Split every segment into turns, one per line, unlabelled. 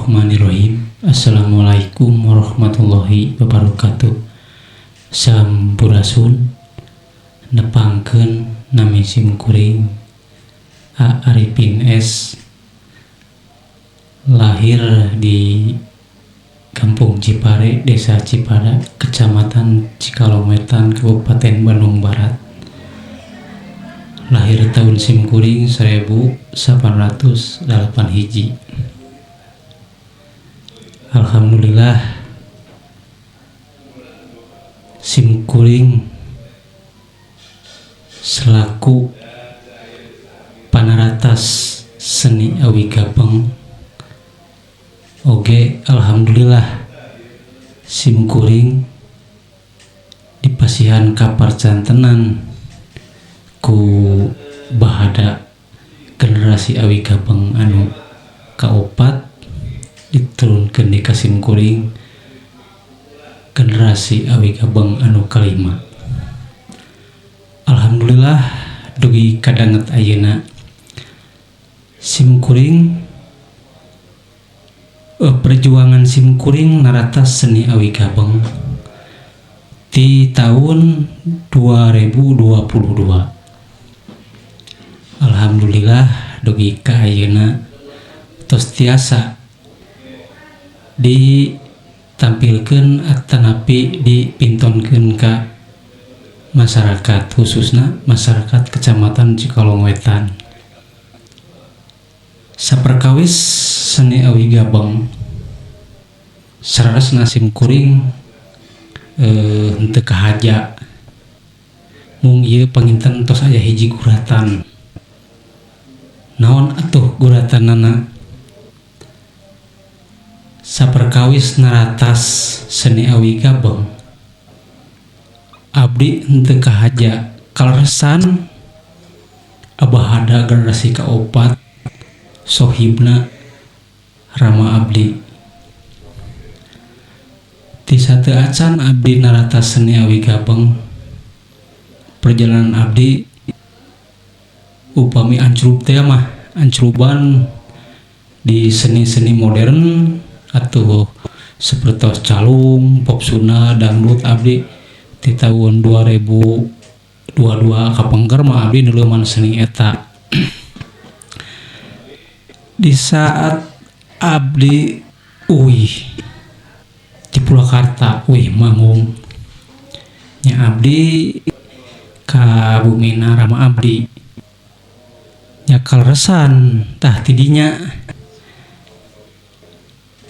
Bismillahirrahmanirrahim. Assalamualaikum warahmatullahi wabarakatuh. Sampurasun. Nepangkeun nami sim kuring A Arifin S, lahir di Kampung Cipare, Desa Cipada, Kecamatan Cikalongwetan, Kabupaten Bandung Barat. Lahir tahun sim kuring 1808 hiji. Alhamdulillah sim kuring selaku panaratas seni awi gabeng oge, alhamdulillah sim kuring dipasihan kaparcantenan ku bahada generasi awi gabeng anu kaopat, diturunkeun di ka sim kuring generasi awi gabeng anu kalima. Alhamdulillah dugi kadanget ayeuna sim kuring perjuangan sim kuring naratas seni awi gabeng di tahun 2022. Alhamdulillah dugi ka ayeuna tos tiasa ditampilkeun atanapi dipintonkeun ka masyarakat, khususna masyarakat Kecamatan Cikalongwetan. Saperkawis seni awi gabeng, saleresna sim kuring henteu kahaja, mung ieu panginten tos aya hiji guratan. Naon atuh guratanana? Saperkawis naratas seni awi gabeng, abdi henteu kahaja kaleresan abahada generasi kaopat sohibna rama abdi. Ti sateu acan abdi naratas seni awi gabeng, perjalanan abdi upami ancrub teh mah ancruban di seni-seni modern atau seperti calung, pop Sunda, dangdut. Abdi di tahun 2022 kapengker mah abdi nuleuman seni eta. Di saat abdi uih di Purwakarta, uih manggung nya, abdi ka bumina rama abdi nya, kaleresan tah tidinya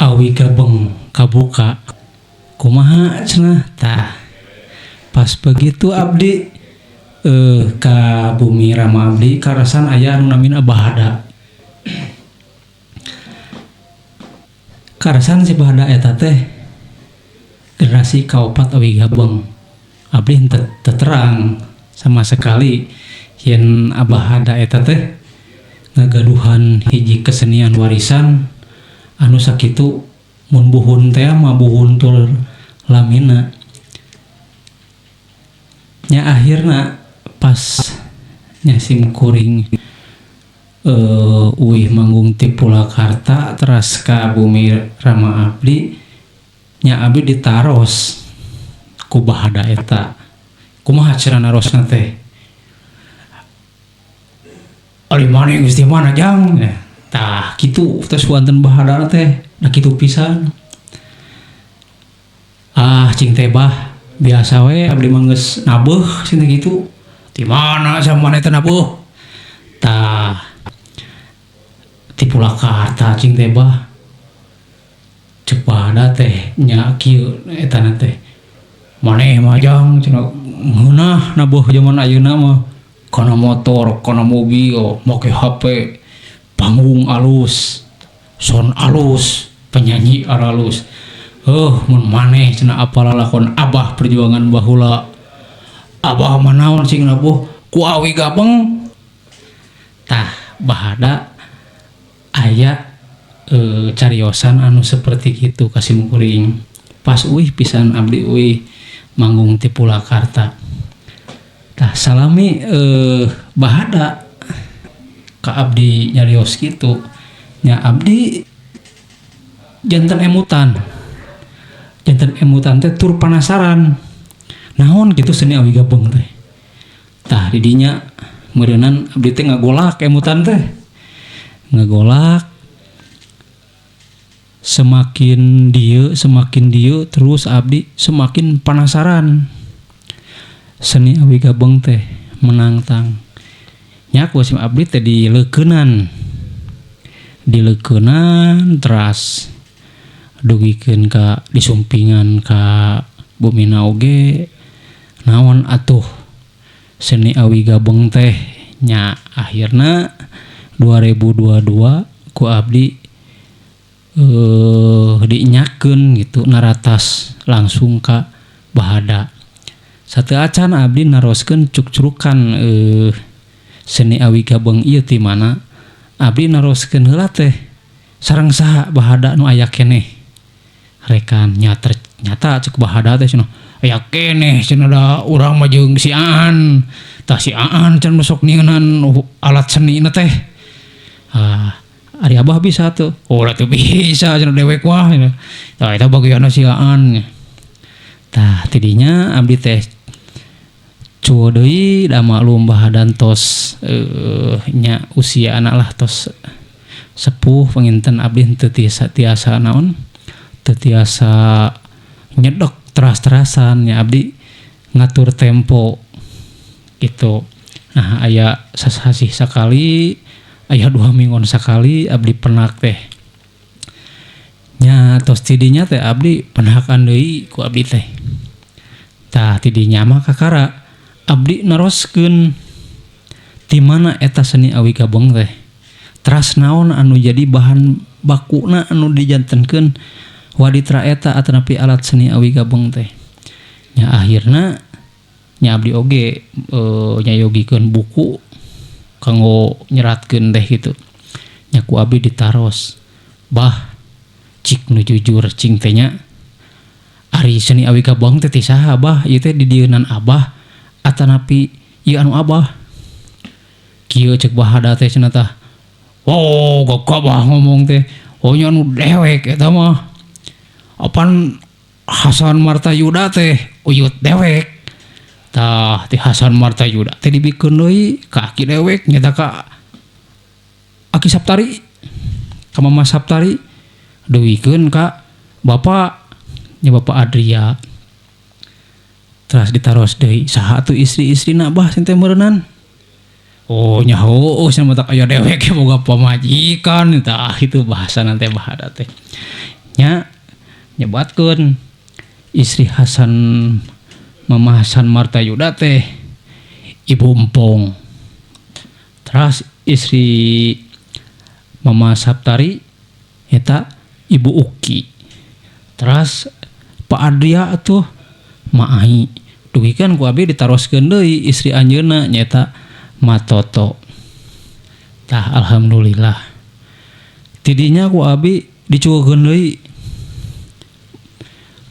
awi gabeng kabuka. Kumaha cenah? Tah, pas begitu abdi ka bumi rama abdi, kaleresan aya anu namina Bahada. Kaleresan si Bahada eta teh generasi kaopat awi gabeng. Abdi henteu terang sama sekali yen Abahada eta teh ngagaduhan hiji kesenian warisan anu sakitu mun buhun teh mah buhun tur lamina nya. Akhirna pas nya sim kuring uih manggung ti Purwakarta teras ka bumi rama abdi nya, abdi ditaros ku bahada eta. Kumaha cara narosna teh? "Ari maneh geus di mana, Jang?" Tah, kitu tos wonten bahadana teh da kitu pisan. "Ah, cing teh, Bah, biasa we, abdi mah geus nabeuh," cenah kitu. "Di mana sia maneh teh nabeuh?" "Tah, ti Purwakarta, cing teh, Bah." Cek bahada teh nya kieu etana teh, "Maneh mah, Jang," cenah, "ngeunah nabeuh jaman ayeuna mah, kana motor, kana mobil, make HP, panggung alus, sound alus, penyanyi aralus. Heuh, mun maneh," cenah, "apal lalakon Abah perjuangan baheula. Abah mah naon cing nabuh ku awi gabeng." Tah, bahada aya cariosan anu seperti kitu ka sim kuring pas uih pisan abdi uih manggung ti Purwakarta. Tah, salami bahada ka abdi nyarios kitu nya, abdi Janten emutan. Janten emutan teh tur panasaran. Naon gitu seni awi gabeng teh. Tah didinya meureunan abdi teh ngagolak emutan teh. Ngagolak semakin dieu terus abdi semakin penasaran. Seni awi gabeng teh menantang. Nya ku sim abdi teh dileukeunnan. Dileukeunnan teras dugikeun ka disumpingan ka bumina oge naon atuh seni awi gabeng teh nya akhirna 2022 ku abdi dinyakeun gitu naratas langsung ka bahada. Sateuacan abdi naroskeun cukcrukan seni awi gabeng ieu ti mana, abdi naroskeun heula teh sareng saha bahada nu aya keneh. Rekan nya ternyata cek bahada teh cenah aya keneh cenah da urang mah jeung si Aan. Tah si Aan cenah sok nyieunnan alat senina teh. Ah, ari abah bisa tuh. Oh, da teu bisa cenah dewek mah cenah. Tah eta bagianna si Aan. Tah tidinya abdi teh cuo deui da maklum bahada tos nya usiana lah tos sepuh panginten abdi henteu tiasa, tiasa naon teu tiasa nyedok teras-terasan nya abdi ngatur tempo gitu. Nah aya sasasih sakali, aya 2 minggon sakali abdi penak teh. Nya tos tidinya teh abdi penakan deui ku abdi teh. Tah tidinya mah kakara abdi naroskeun ti mana eta seni awi gabeng teh. Teras naon anu jadi bahan bakuna anu dijantenkeun waditra eta atanapi alat seni awi gabeng teh. Nya akhirna nya abdi oge nyayogikeun buku kanggo nyeratkeun teh gitu. Nya ku abdi ditaros. Bah, cik nu jujur cing teh nya. Ari seni awi gabeng teh ti saha bah? Ieu teh didieunan abah atanapi ieu anu abah? Kieu cek bahada teh cenah tah. Oh, gagabah ngomong teh. Oh nya anu dewek eta mah. Apan Hasan Martayuda teh uyut dewek. Tah ti Hasan Martayuda teh dibikeun deui ka aki dewek nyata ka Aki Saptari, ka Mama Saptari, dugikeun ka bapak nya Bapak Adria. Teras ditaros deui saha atuh istri-istrina bah teh meureunan. Oh nya heueuh cenah matak aya dewek ge boga pamajikan tah itu bahasana teh bahada teh. Nya nyebatkeun istri Hasan Mama Hasan Martayuda teh Ibu Empong. Teras istri Mama Saptari eta Ibu Uki. Teras Pak Adria atuh Ma Ai. Dugikeun ku abdi ditaroskeun deui istri anjeunna nyaeta Matoto. Tah alhamdulillah. Tidinya ku abi dicuekeun deui.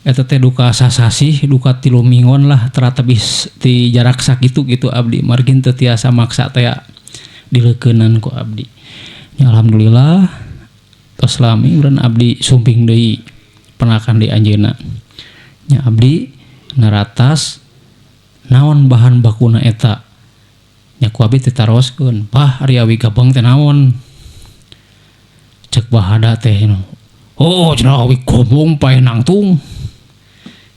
Eta teh duka sasasih, duka 3 minggon lah teratebis ti jarak sakitu gitu abdi margi teu tiasa maksa teh dileukeunan ku abdi. Ya alhamdulillah tos lami urang abdi sumping deui penakan di anjeunna. Nya abdi naratas naon bahan bakuna eta. Nya ku abdi ditaroskeun, "Bah, ari awi gabeng teh naon?" Cek bahada teh, "Oh, cenah awi gombong paeh nangtung."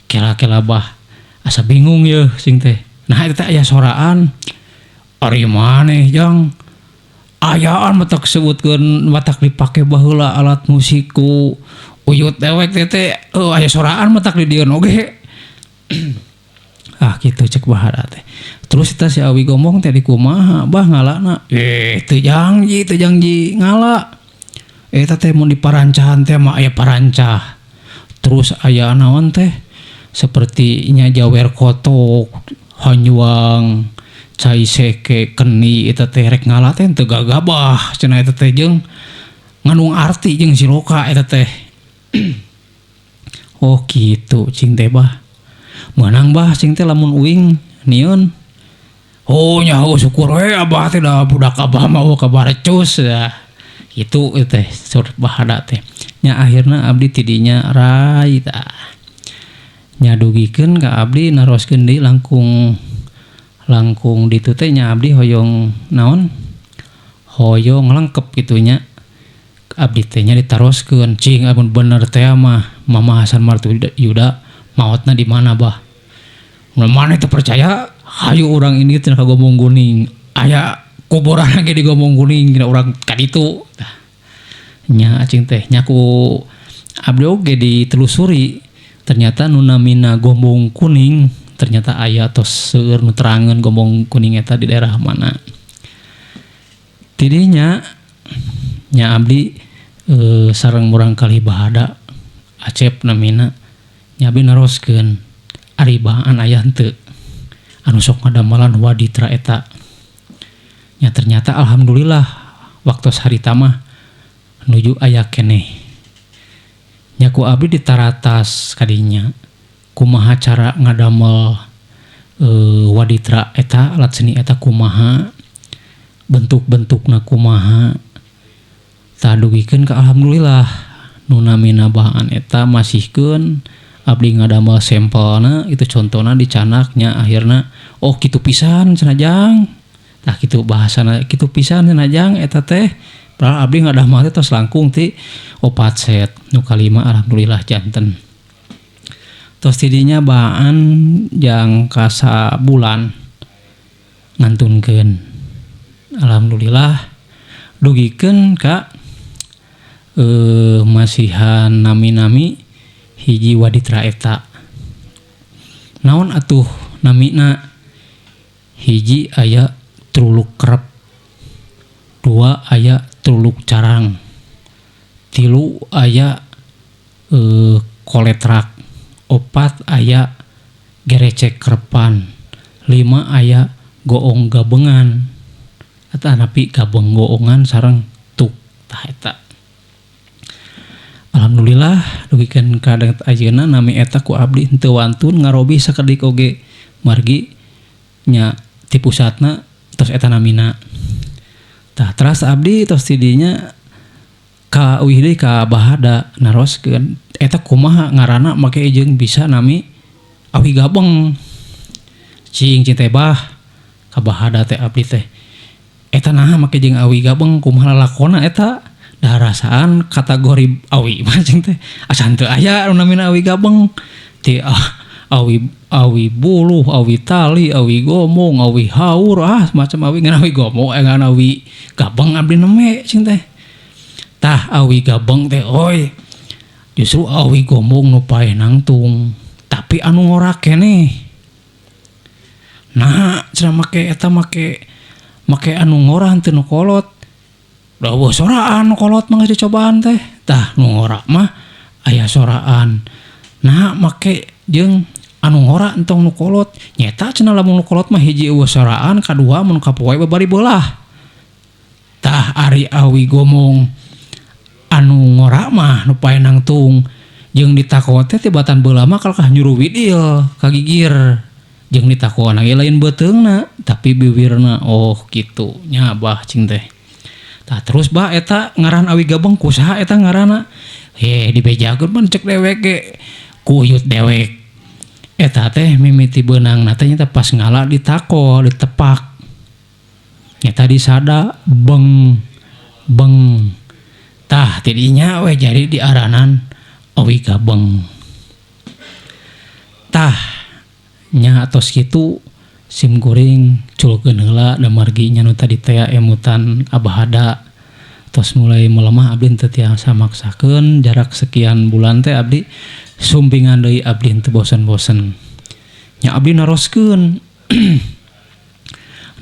Kela-kela bah, asa bingung yeuh sing teh. Nah eta teh aya soraan. Ari maneh jang ayaan matak sebutkeun matak dipake baheula alat musik ku uyut dewek teh teh aya soraan matak di dieu oge. Ah kitu cek bahada teh. Terus eta si awi gombong teh di kumaha bah ngalana? Eh teu jangji ngala. Eta teh mun diparancahan teh mah aya parancah. Terus aya naon teh? Seperti nya jawer kotok, hanjuang, cai seke, keni eta teh rek ngala teh teu gagabah cenah eta teh jeung ngandung arti jeung siloka eta teh. Oh kitu cing teh bah. Meunang bah cing teh lamun uing nieun. Oh nya syukur we abah teh da budak abah mah kabarecus ya. Kitu teh sur bahada teh. Nya akhirna abdi tidinya rai tah. Nya dugikeun ka abdi naroskeun deui langkung langkung ditu teh nya abdi hoyong naon hoyong lengkep kitu nya. Abdi teh nya ditaroskeun cing amun bener teh mah Mama Hasan Martayuda maotna di mana bah. Mun maneh teu percaya hayu urang ini teh ka Gombong Kuning. Aya kuburan ge di Gombong Kuning dina urang ka ditu. Tah nya cing teh nya ku abdi oge ditelusuri ternyata nu namina Gombong Kuning ternyata aya tos seueur nu terangeun Gombong Kuning eta di daerah mana. Tidinya nya abdi sareng murangkalih bahada Acep namina nya abdi naroskeun ari bahaan aya henteu anu sok ngadamelan waditra eta. Nya ternyata alhamdulillah waktos harita mah nuju aya keneh. Nya ku abdi ditaratas kadinya kumaha cara ngadamel waditra eta alat seni eta kumaha bentuk-bentukna kumaha. Tah dugikeun ka alhamdulillah nu namina bahaan eta masihkeun abdi ngadamel sampelna itu contona dicanak nya akhirna oh kitu pisan cenah jang. Tah kitu bahasana kitu pisan cenah jang eta teh. Padahal abdi ngadamel teh tos langkung ti 4 set nu kalima alhamdulillah janten. Tos tidinya bahaan jangka sabulan ngantunkeun. Alhamdulillah dugikeun ka masihan nami-nami hiji waditra eta. Naon atuh namina? Hiji aya truluk kerep, dua aya truluk carang, tilu aya koletrak, opat aya gerecek kerepan, lima aya goong gabengan atanapi gabeng goongan sareng tuk. Tah eta. Alhamdulillah dugikeun ka ayeuna nami eta ku abdi henteu wantun ngarobi sakedik oge margi nya ti pusatna tos eta namina. Tah teras abdi tos tidinya ka uih deui ka bahada naroskeun eta kumaha ngaranna make jeung bisa nami awi gabeng. Cing cing teh bah ka bahada teh abdi teh eta naha make jeung awi gabeng kumaha lalakonna eta. Dah rasaan kategori awi mah cing teh asa henteu aya nu namina awi gabeng ti awi awi buluh, awi tali, awi gomong, awi haur, ah macam awi ngan awi gomong ngan awi gabeng abdi neme cing teh. Tah awi gabeng teh oi justru awi gomong nu paeh nangtung tapi anu ngora keneh. Nah cenah make eta make make anu ngora henteu nu kolot. Da eueuh soraan nu kolot mah geus dicobaan teh. Tah nu ngora mah aya soraan. Nah make jeung anu ngora entong nu kolot. Nyeta cenah lamun nu kolot mah hiji eueuh soraan, kadua mun kapoe babari beulah. Tah ari awi gomong anu ngora mah nu paeh nangtung jeung ditako teh tibatan beulah mah kalakah nyuruh widil kagigir. Jeung ditakoan ge lain beuteungna tapi biwirna oh kitu nya bah cing teh. Tah terus bah eta ngaran awi gabeng ku saha eta ngaranna? Heh dibejakeun pan cek dewek ge kuyut dewek. Eta teh mimiti beunangna teh nyata pas ngala ditako ditepak. Nyata disada beng beng. Tah tidinya we jadi diaranan awi gabeng. Tah nya atos kitu sim kuring culkeun heula da margi nya nu tadi teh emutan abahada tos mulai melemah abdi teu tiasa maksakeun jarak sekian bulan teh abdi sumpingan deui abdi teu bosen-bosen. Nya abdi naroskeun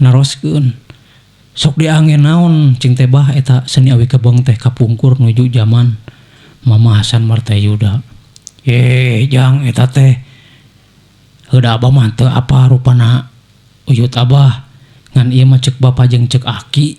naroskeun sok diangge naon cing teh bah eta seni awi gabeng teh kapungkur nuju zaman Mama Hasan Martayuda. Jang eta teh heuda abah mah teu apa rupana uyut abah ngan ieu mah ceuk bapa jeung ceuk aki.